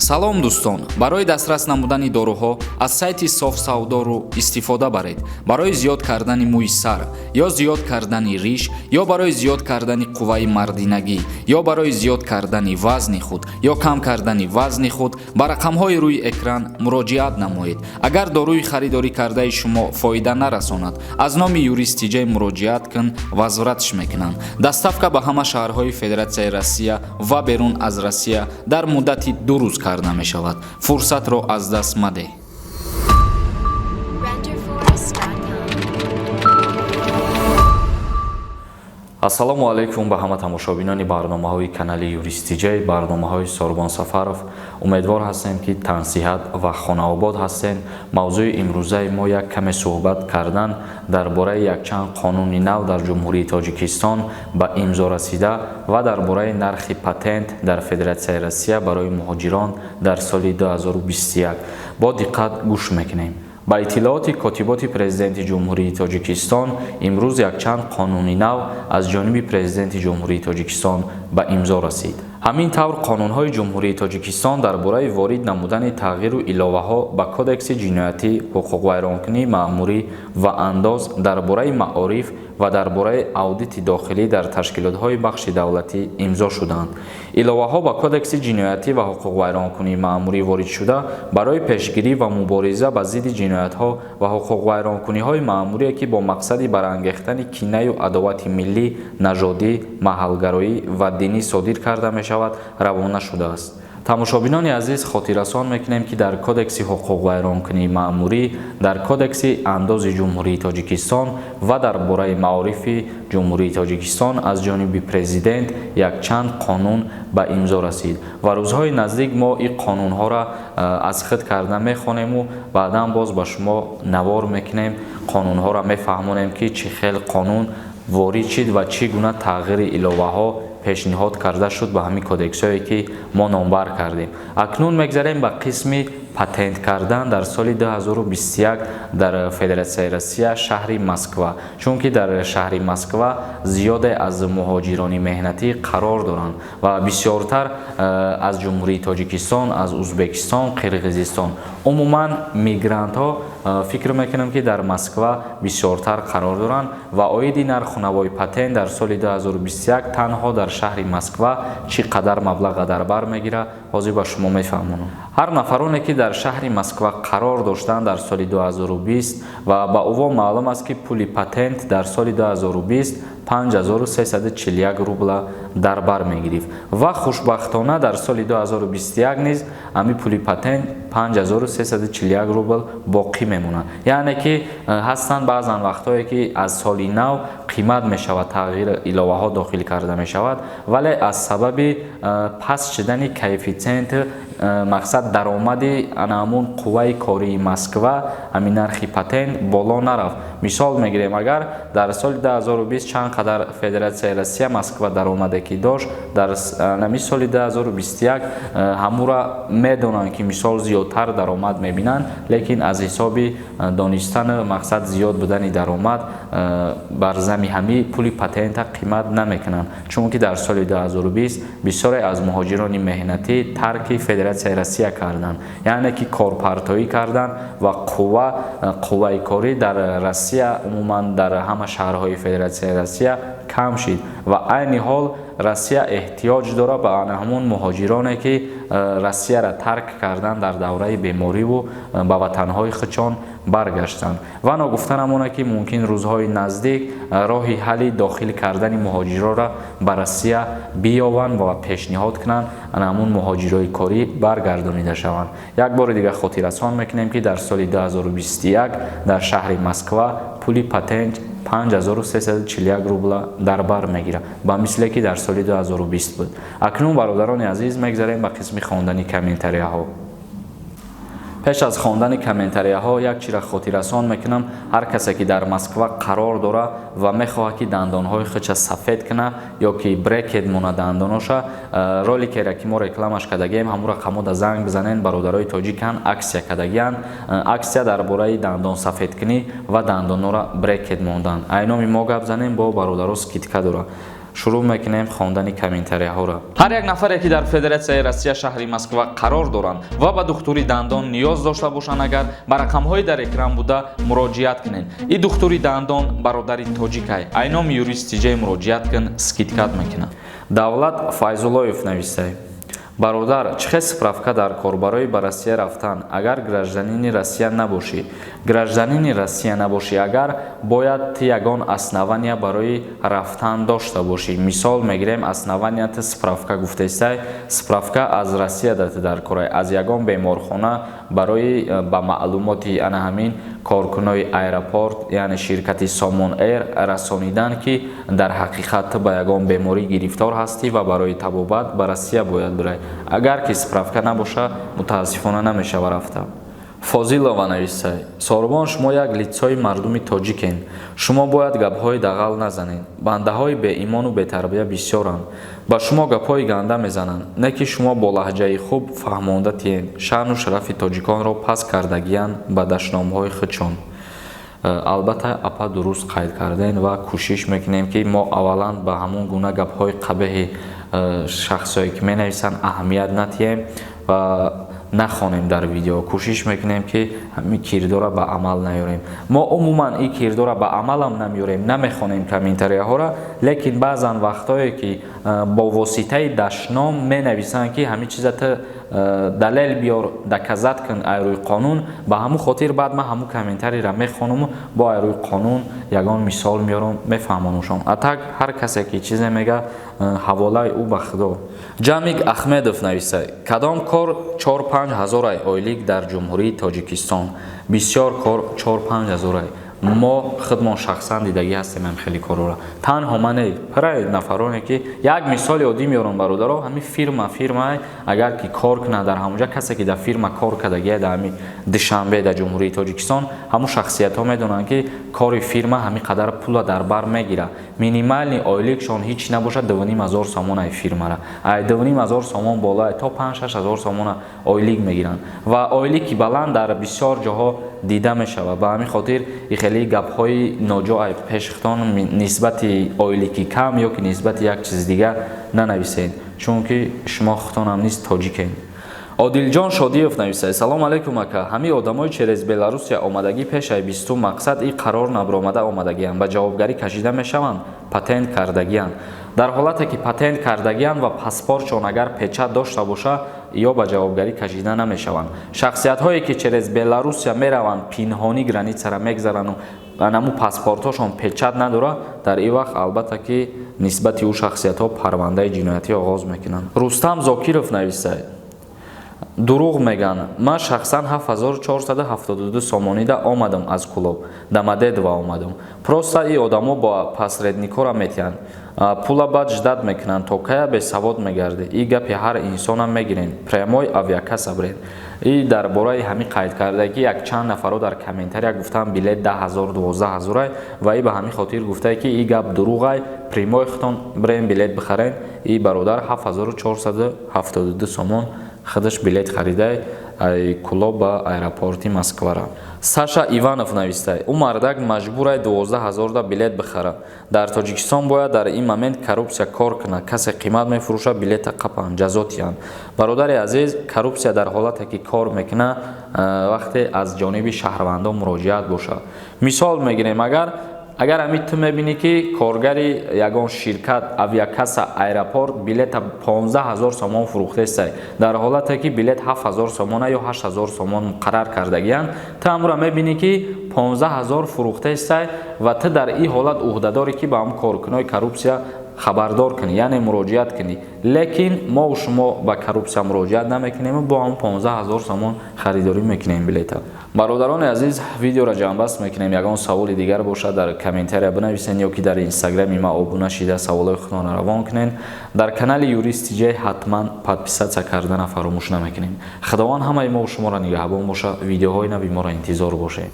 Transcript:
Салом, дӯстон! Барои дастрас намудани доруҳо аз сайти Софсавдору истифода баред. Барои зиёд кардани мӯи сар ё зиёд кардани риш, ё барои зиёд кардани қувваи мардинагӣ, ё барои зиёд кардани вазни худ, ё кам кардани вазни худ ба рақамҳои рӯи экран муроҷиат намоед. Агар доруи харидорӣ кардаи шумо фоида нарасонад, аз номи Юрист Тиҷай муроҷиат кун, возврат ш мекунанд. Доставка ба ҳама шаҳрҳои Федератсияи Россия ва берун аз Россия дар муддати 2 рӯз карда мешавад. Фурсатро аз даст мадеҳ. Renderforest.com. Ассалому алайкум ба ҳама тамошобинони барномаҳои канали Юрист Тиҷай, барномаҳои Сорбон Сафаров. Умедвор ҳастем, ки тансиҳат ва хонаобод ҳастем. Мавзӯи имрӯзаи мо як каме суҳбат кардан дар бораи якчанд қонуни нав дар Ҷумҳурии Тоҷикистон ба имзо расида ва дар бораи нархи патент дар Федератсияи Россия барои муҳоҷирон дар соли 2021. Бо диққат гӯш мекунем. Ба иттилооти Котиботи Президенти Ҷумҳурии Тоҷикистон, имрӯз якчанд қонуни нав аз ҷониби Президенти Ҷумҳурии Тоҷикистон ба имзо расид. Ҳамин тавр, қонунҳои Ҷумҳурии Тоҷикистон дар бораи ворид намудани тағйиру иловаҳо ба Кодекси ҷиноятӣ, ҳуқуқвайронкунии маъмурӣ ва андоз, дар бораи маориф ва дар бораи аудити дохилӣ дар ташкилотҳои бахши давлатӣ имзо шуданд. Иловаҳо ба Кодекси ҷиноятӣ ва ҳуқуқвайронкунии маъмурӣ воридшуда барои пешгирӣ ва мубориза ба зидди ҷиноятҳо ва ҳуқуқвайронкуниҳои маъмурие, ки бо мақсади барангехтани кинаю адовати миллӣ, нажодӣ, маҳалгароӣ ва динӣ содир карда мешавад, равона шудааст. Тамошобинони азиз, хотиррасон мекунем, ки дар Кодекси ҳуқуқвайронкунии маъмурӣ, дар Кодекси андози Ҷумҳурии Тоҷикистон ва дар бораи маорифи Ҷумҳурии Тоҷикистон аз ҷониби Президент якчанд қонун ба имзо расид ва рӯзҳои наздик мо ин қонунҳоро аз худ карда мехонему баъдан боз ба шумо навор мекунем, қонунҳоро мефаҳмонем, ки чӣ хел қонун ворид шид ва чӣ гуна тағйири иловаҳо пешниҳод карда шуд ба ҳамин кодексҳое, ки мо номбар кардем. Акнун мегзарем ба қисми патент кардан дар соли 2021 дар Федератсияи Россия, шаҳри Москва, чунки дар шаҳри Москва зиёде аз муҳоҷирони меҳнатӣ қарор доранд ва бисёртар аз Ҷумҳурии Тоҷикистон, аз Узбекистон, Қирғизистон, умуман мигрантҳо, фикр мекунам, ки дар Москва бисёртар қарор доранд. Ва оиди нарху навои патент дар соли 2021 танҳо дар шаҳри Москва чӣ қадар маблаға дар бар мегирад, ҳозир ба шумо мефаҳмонам. Ҳар нафароне, ки дар шаҳри Москва қарор доштанд дар соли 2020 ва ба ӯво маълум аст, ки пули патент дар соли 2020 5341 рубла дар бар мегирифт ва хушбахтона дар соли 2021 низ ҳамин пули патент 5341 рубл боқӣ мемонад. Яъне ки ҳастанд баъзан вақтҳое, ки аз соли нав қимат мешавад, тағйир иловаҳо дохил карда мешавад, вале аз сабаби паст шудани коэффитсиент, мақсад, даромади ана ҳамун қувваи кории Москва, ҳамин нархи патент боло нарафт. Мисол мегирем, агар дар соли 2020 чанд қадар Федератсияи Россия, Москва даромаде ки дошт, дар ҳамин соли 2021 ҳамура медонанд, ки мисол зиёдтар даромад мебинанд, лекин аз ҳисоби донистану, мақсад, зиёд будани даромад бар зами ҳамин пули патента қимат намекунанд, чунки дар соли 2020 бисёре аз муҳоҷирони меҳнатӣ тарки Федератсияи Россия карданд, яъне ки корпартоӣ карданд ва қувваи корӣ дар Россия, умуман дар ҳама шаҳрҳои Федератсияи Россия кам шид ва айни ҳол Россия эҳтиёҷ дорад ба ана ҳамун муҳоҷироне, ки Россияро тарк карданд дар давраи бемориву ба ватанҳои худшон баргаштанд. Ва ногуфта намонад, ки мумкин рӯзҳои наздик роҳи ҳалли дохил кардани муҳоҷироро ба Россия биёванд ва пешниҳод кунанд, ана ҳамун муҳоҷирои корӣ баргардонида шаванд. Як бори дигар хотиррасон мекунем, ки дар соли 2021 дар шаҳри Москва пули патент 5341 рубла дар бар мегирад, ба мисле ки дар соли 2020 буд. Акнун, бародарони азиз, мегзарем ба қисми хондани комментарияҳо. Пеш аз хондани комментарияҳо як чира хотиррасон мекунам: ҳар касе, ки дар Москва қарор дорад ва мехоҳад, ки дандонҳои худша сафед кунад ё ки брекет монад дандоноша, роликеро, ки мо рекламаш кардагием, ҳамун рақамода занг бизанен. Бародарои тоҷикан акция кардагиянд, акция дар бораи дандон сафедкунӣ ва дандонҳоро брекет мондан. Айноми мо гап занем, бо бародаро скидка дорад. Шурӯъ мекунем хондани комментарияҳоро. Ҳар як нафаре, ки дар Федератсияи Россия, шаҳри Москва қарор доранд ва ба духтури дандон ниёз дошта бошанд, агар ба рақамҳои дар экран буда муроҷиат кунед. И духтури дандон бародари тоҷикай. Ай номи Юрист Тиҷай муроҷиат кун, скидка т мекунад. Давлат Файзуллоев навистай: «Бародар, чӣ хел справка дар кор барои ба Россия рафтан, агар гражданини Россия набошӣ?» Гражданини Россия набошӣ агар, бояд ту ягон основания барои рафтан дошта бошӣ. Мисол мегирем, основания ти справка гуфтестай. Справка аз Россия дати дар корай, аз ягон беморхона, барои ба маълумоти ана ҳамин коркунои аэропорт, яъне ширкати Сомон Эйр расонидан, ки дар ҳақиқат ту ба ягон беморӣ гирифтор ҳастӣ ва барои табобат ба Россия бояд бирай. Агар ки справка набоша, мутаассифона, намешава рафта. Фозилова нависай: «Сорбон, шумо як лицо и мардуми тоҷикен. Шумо бояд гапҳои дағал назанед. Бандаҳои беимону бетарбия бисёранд, ба шумо гапҳои ганда мезананд, не ки шумо бо лаҳҷаи хуб фаҳмонда тиед. Шаъну шарафи тоҷиконро паст кардагиянд ба дашномҳои худшон». Албатта, апа, дуруст қайд кардем ва кӯшиш мекунем, ки мо аввалан ба ҳамон гуна гапҳои қабеҳи шахсое ки менависанд аҳамият натиҳем ва нахонем дар видео. Кӯшиш мекунем, ки ҳамин кирдора ба амал наёрем. Мо умуман ин кирдора ба амалам намеёрем, намехонем комментарияҳоро, лекин баъзан вақтҳое ки бо воситаи дашном менависанд, ки ҳамин чиза ту далел биёр, доказать кун ай рӯи қонун, ба ҳамун хотир баъд ман ҳамун комментарийра мехонуму бо ай рӯи қонун ягон мисол меёрам, мефаҳмонушон. А так ҳар касе ки чизе мега, ҳаволаи ӯ ба Худо. Ҷамик Ахмедов нависа: «Кадом кор 4-5 ҳазорай ойлик дар Ҷумҳурии Тоҷикистон?» Бисёр кор 4-5 ҳазорай. Мо худмон шахсан дидагӣ ҳастем ҳам хеле корора. Танҳо ман не, пирай нафароне ки як мисоли оддӣ меёрам, бародаро. Ҳамин фирма агар ки кор кунад, дар ҳамонҷа касе ки дар фирма кор кардагия, дар ҳамин Душанбе, дар Ҷумҳурии Тоҷикистон, ҳамун шахсиятҳо медонанд, ки кори фирма ҳамин қадар пула дар бар мегирад. Минимальный ойликшон ҳеч набошад 2500 сомон ай фирмара, ай 2500 сомон боло то 5-6 ҳазор сомона ойлик мегиранд ва ойлики баланд дар бисёр ҷоҳо дида мешавад. Ба ҳамин хотир и хеле гапҳои ноҷо ай пешхтон нисбати ойлики кам ё ки нисбати як чизи дигар нанависед, чунки шумо худтонам низ тоҷикед. Одилҷон Шодиев нависад: «Салом алейкум, ака. Ҳамин одамои через Беларусия омадагӣ, пешаи бистум мақсад и қарор набаромада омадагианд, ба ҷавобгарӣ кашида мешаванд? Патент кардагианд?» Дар ҳолате ки патент кардагианд ва паспортшон агар печать дошта боша, ё ба ҷавобгарӣ кашида намешаванд. Шахсиятҳое ки через Беларусия мераванд, пинҳонӣ граница ра мегзарану анаму паспортҳошон печать надорад, дар ин вақт албатта ки нисбати ӯ шахсиятҳо парвандаи ҷиноятӣ оғоз мекунанд. Рустам Зокиров нависад: «Дурӯғ мегӯянд. Ман шахсан 7472 сомонида омадам, аз Кулоб Домодедово омадам. Просто и одамо бо посредник ора метиҳанд пула, баъд ждать мекунанд. То кая бесавод мегардӣ? И гапи ҳар инсонам мегирен. Прямой авиакасса бирен». И дар бораи ҳамин қайд карда, ки якчанд нафаро дар комментария гуфтанд, билет 10 000, 12 ҳазорай, ва и ба ҳамин хотир гуфтае, ки и гап дурӯғай, прямой худтон бирен, билет бихарен. И бародар 7472 сомон худаш билет харидай ай Кулоб ба аэропорти Москвара. Саша Иванов навистай: «Ӯ мардак маҷбурай 12 ҳазорда билет бихара. Дар Тоҷикистон бояд дар ин момент коррупсия кор кунад. Касе қимат мефурӯша, билета қапанд, ҷазо тиҳанд». Бародари азиз, коррупсия дар ҳолате ки кор мекунад, вақте аз ҷониби шаҳрвандон муроҷиат бошад. Мисол мегирем, агар ҳамин ту мебинӣ, ки коргари ягон ширкат, авиакасса, аэропорт билета 15 000 сомон фурӯхтестай, дар ҳолате ки билет 7000 сомона ё 8000 сомон муқаррар кардагиянд, ту ҳамура мебинӣ, ки 15 000 фурӯхтестай, ва ту дар ин ҳолат ӯҳдадорӣ, ки ба ҳам коркунои коррупсия хабардор кунӣ, яъне муроҷиат кунӣ. Лекин мо шумо ба коррупсия муроҷиат намекунем, бо ҳам 15 000 сомон харидорӣ мекунем билета. Бародарони азиз, видеоро ҷамъбаст мекунем. Ягон саволи дигар бошад, дар комментария бинависен ё ки дар инстаграми ма обуна шида, саволҳои худро равон кунед. Дар канали Юрист Тиҷай ҳатман подписаться кардана фаромӯш намекунем. Худованд ҳамаи мо шуморо нигаҳбон боша. Видеоҳои нави моро интизор бошед.